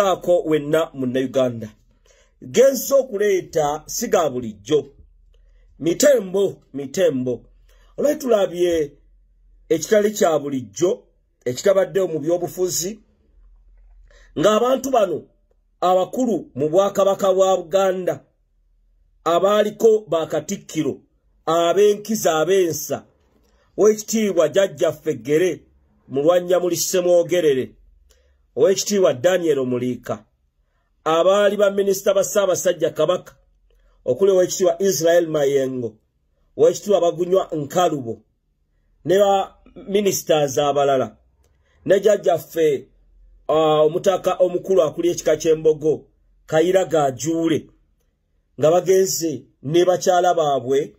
Ako wenna Munnayuganda genza okuleeta siga bulijjo mitembo mitembo. Olwetulabye ekitali kya bulijjo ekitabaddewo mu byobufuzi ng'abantu bano abakulu mu Bwakabaka bwa Buganda abaaliko bakatikkiro ab'enkiza ab'ensa ow'ekitiibwa Jjajjaffe Ggere Mulwannyamuli Ssemwogerere, ow'ekitiibwa Daniel Muliika, abaali baminisita ba Ssaabasajja Kabaka okuli ow'ekitiibwa Israel Mayengo, ow'ekitiibwa Bagunywa Nkalubo ne ba ministers abalala, ne Jjajjaffe omutaka omukulu akuli ekika ky'Embogo Kayira Gajuule, nga bagenze ne bakyala baabwe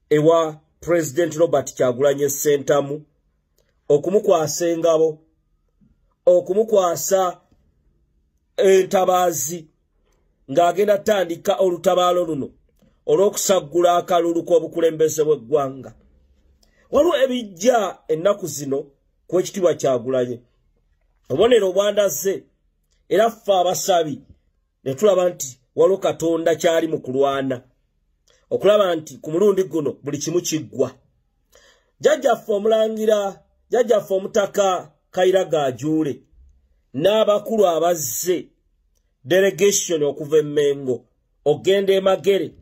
ewa President Robert Kyagulanyi Ssentamu okumukwasa engabo, okumukwasa entabaazi ng'agenda tandika olutabaalo luno olw'okusaggula akalulu k'obukulembeze bw'eggwanga. Waliwo ebijja ennaku zino ku ekitiibwa Kyagulanyi, obubonero obwandaze, era ffe abasabi ne tulaba nti waliwo Katonda kyali mu kulwana okulaba nti ku mulundi guno buli kimu kiggwa. Jjajjaffe omulangira, Jjajjaffe omutaka Kayira Gajuule n'abakulu abazze delegation okuva e Mmengo okugenda e Magere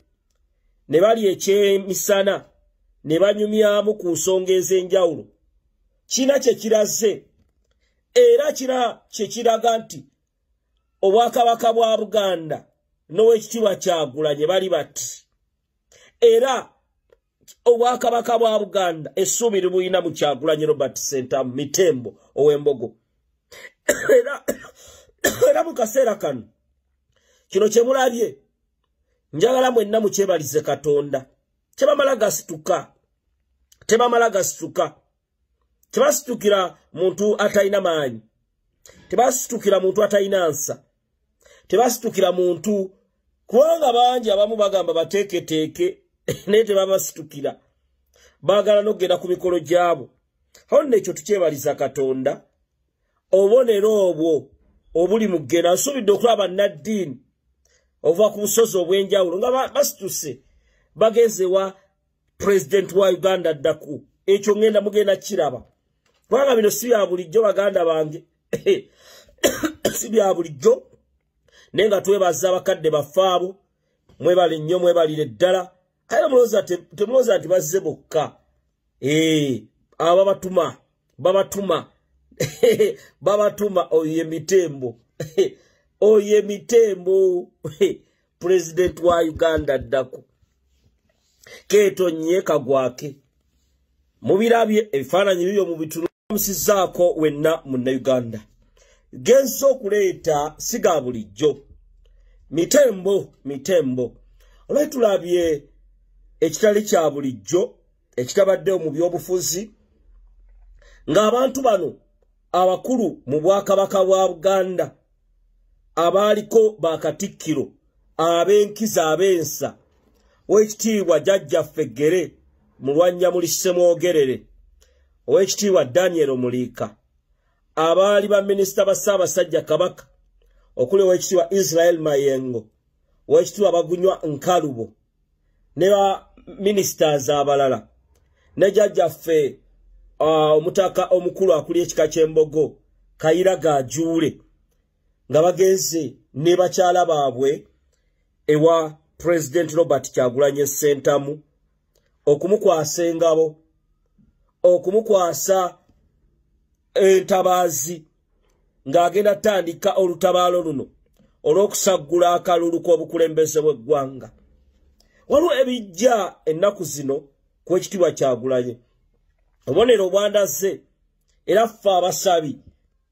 ne bali ekyemisana ne banyumyamu ku nsonga ez'enjawulo. Kina kye kiraze era kira kye kiraga nti Obwakabaka bwa Buganda n'owekitiibwa Kyagulanyi bali bati, era Obwakabaka bwa Buganda essuubi libulina mu Kyagulanyi Robert Ssentamu Mitembo ow'Embogo. Era mu kaseera kano kino kye mulabye njagala mwenna mukyebalize Katonda. Tebamala gasituka, tebamala gasituka, tebasitukira muntu atalina maanyi, tebasitukira muntu atalina nsa, tebasitukira muntu, kubanga bangi abamu bagamba bateeketeeke naye tebabasitukira, baagala n'okugenda ku mikolo gyabo. Awo nno ekyo tukyebaliza Katonda. Obubonero obwo obuli mu ggenda, nsuubidde okulaba bannaddiini okuva ku busozi obw'enjawulo nga basituse bagenze wa President wa Uganda ddaku. Ekyo ngenda mugenda kiraba, kubanga bino si bya bulijjo baganda bange, si bya bulijjo. Naye nga twebaza abakadde baffe abo, mwebale nnyo, mwebalire ddala. Aye temulowooza nti bazze bokka, abo babatuma, babatuma babatuma. Oyo ye Mitembo, oyo ye Mitembo President wa Uganda ddaku. Keetonnye kagwake, mubirabye ebifaananyi bibyo mubitulamusizaako wenna Munnayuganda. Genza okuleeta siga bulijjo mitembo mitembo. Olwetulabye ekitali kya bulijjo ekitabaddewo mu byobufuzi ng'abantu bano abakulu mu Bwakabaka bwa Buganda abaaliko bakatikkiro ab'enkiza ab'ensa ow'ekitiibwa Jjajjaffe Ggere Mulwannyamuli Ssemwogerere, ow'ekitiibwa Daniel Muliika, abaali baminisita ba Ssaabasajja Kabaka okuli ow'ekitiibwa Israel Mayengo, ow'ekitiibwa Bagunywa Nkalubo ne ba ministers abalala, ne Jjajjaffe omutaka omukulu akuli ekika ky'Embogo Kayira Gajuule, nga bagenze ne bakyala baabwe ewa President Robert Kyagulanyi Ssentamu okumukwasa engabo, okumukwasa entabaazi ng'agenda tandika olutabaalo luno olw'okusaggula akalulu k'obukulembeze bw'eggwanga. Waliwo ebijja ennaku zino ku ekitiibwa Kyagulanyi, obubonero obwandaze, era ffe abasabi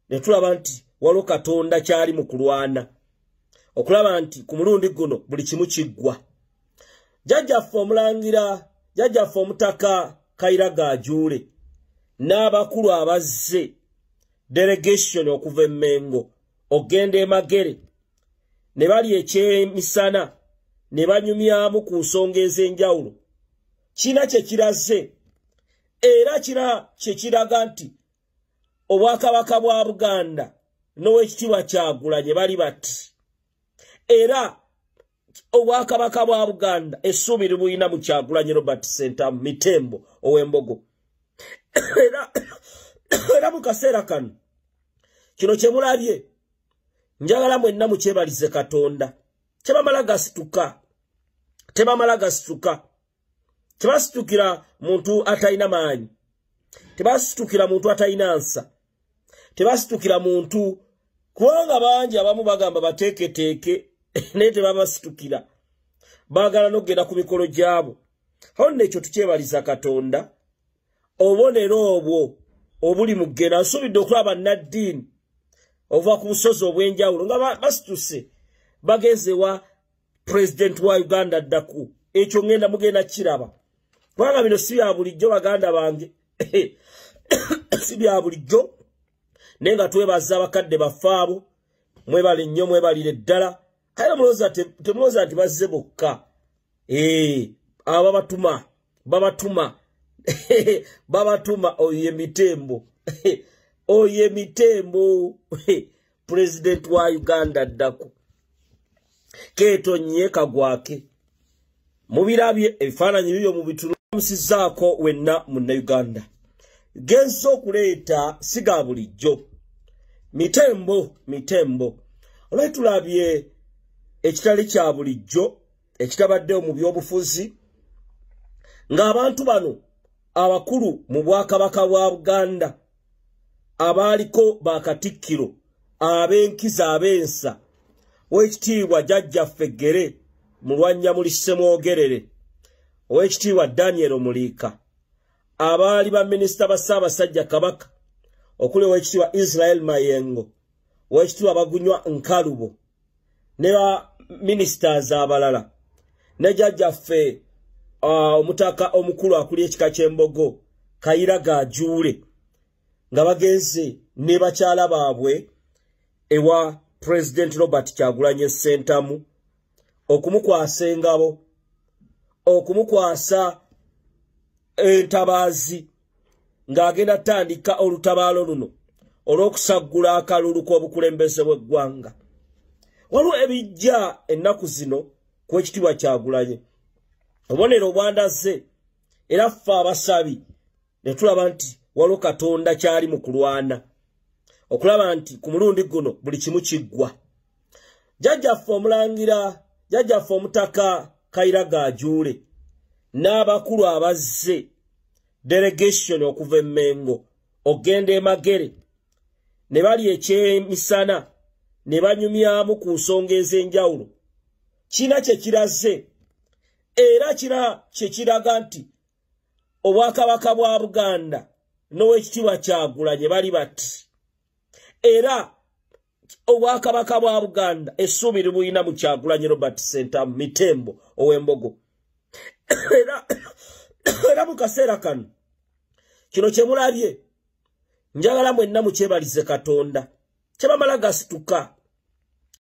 ne tulaba nti waliwo Katonda kyali mu kulwana okulaba nti ku mulundi guno buli kimu kiggwa. Jjajjaffe omulangira, Jjajjaffe omutaka Kayira Gajuule n'abakulu abazze delegation okuva e Mmengo okugenda e Magere ne bali ekyemisana ne banyumyamu ku nsonga ez'enjawulo. Kina kye kiraze era kira kye kiraga nti Obwakabaka bwa Buganda n'owekitiibwa Kyagulanyi bali bati. Era obwakabaka bwa Buganda essuubi libulina mu Kyagulanyi Robert Ssentamu Mitembo ow'Embogo. Era mu kaseera kano kino kye mulabye, njagala mwenna mukyebalize Katonda. Tebamala gasituka, tebamala gasituka, tebasitukira muntu atalina maanyi, tebasitukira muntu atalina nsa, tebasitukira muntu, kubanga bangi abamu bagamba bateeketeeke naye tebabasitukira, baagala n'okugenda ku mikolo gyabo. Awo nno ekyo tukyebaliza Katonda. Obubonero obwo obuli mu ggena, nsuubidde okulaba bannaddiini ova ku busozi obw'enjawulo nga basituse bagenze wa Pulezidenti wa Uganda ddaku. Ekyo ngenda mugenda kiraba, kubanga bino si bya bulijjo baganda bange, si bya bulijjo. Naye nga twebaza abakadde baffe abo, mwebale nnyo, mwebalire ddala. Kale temulowooza nti bazze bokka. Abo babatuma, babatuma, babatuma. Oyo ye Mitembo, oyo ye Mitembo, Pulezidenti wa Uganda ddaku. Keetonye kagwake. Mubirabye ebifaananyi bibyo mubitulamusizaako wenna Munnayuganda. Genza okuleeta si ga bulijjo. Mitembo, Mitembo. Olwetulabye ekitali kya bulijjo ekitabaddewo mu byobufuzi, ng'abantu bano abakulu mu bwakabaka bwa Buganda abaaliko bakatikkiro ab'enkiza ab'ensa, owekitiibwa Jjajjaffe Ggere Mulwannyamuli Ssemwogerere, owekitiibwa Daniel Muliika, abaali baminisita ba Ssaabasajja Kabaka okuli owekitiibwa Israel Mayengo, owekitiibwa Bagunywa Nkalubo ne ba ministers abalala, ne Jjajjaffe omutaka omukulu akuli ekika ky'Embogo Kayira Gajuule, nga bagenze ne bakyala baabwe ewa President Robert Kyagulanyi Ssentamu okumukwasa engabo, okumukwasa entabaazi, ng'agenda tandika olutabaalo luno olw'okusaggula akalulu k'obukulembeze bw'eggwanga. Waliwo ebijja ennaku zino ku ekitiibwa Kyagulanyi, obubonero obwandaze, era ffe abasabi ne tulaba nti waliwo Katonda kyali mu kulwana okulaba nti ku mulundi guno buli kimu kiggwa. Jjajjaffe omulangira, Jjajjaffe omutaka Kayira Gajuule n'abakulu abazze delegation okuva e Mmengo okugenda e Magere, ne bali ekyemisana ne banyumyamu ku nsonga ez'enjawulo. Kina kye kiraze, era kira kye kiraga nti obwakabaka bwa Buganda n'owekitiibwa Kyagulanyi bali bati. Era obwakabaka bwa Buganda essuubi libulina mu Kyagulanyi Robert Ssentamu Mitembo ow'Embogo. Era mu kaseera kano kino kye mulabye, njagala mwenna mukyebalize Katonda. Tebamala gasituka,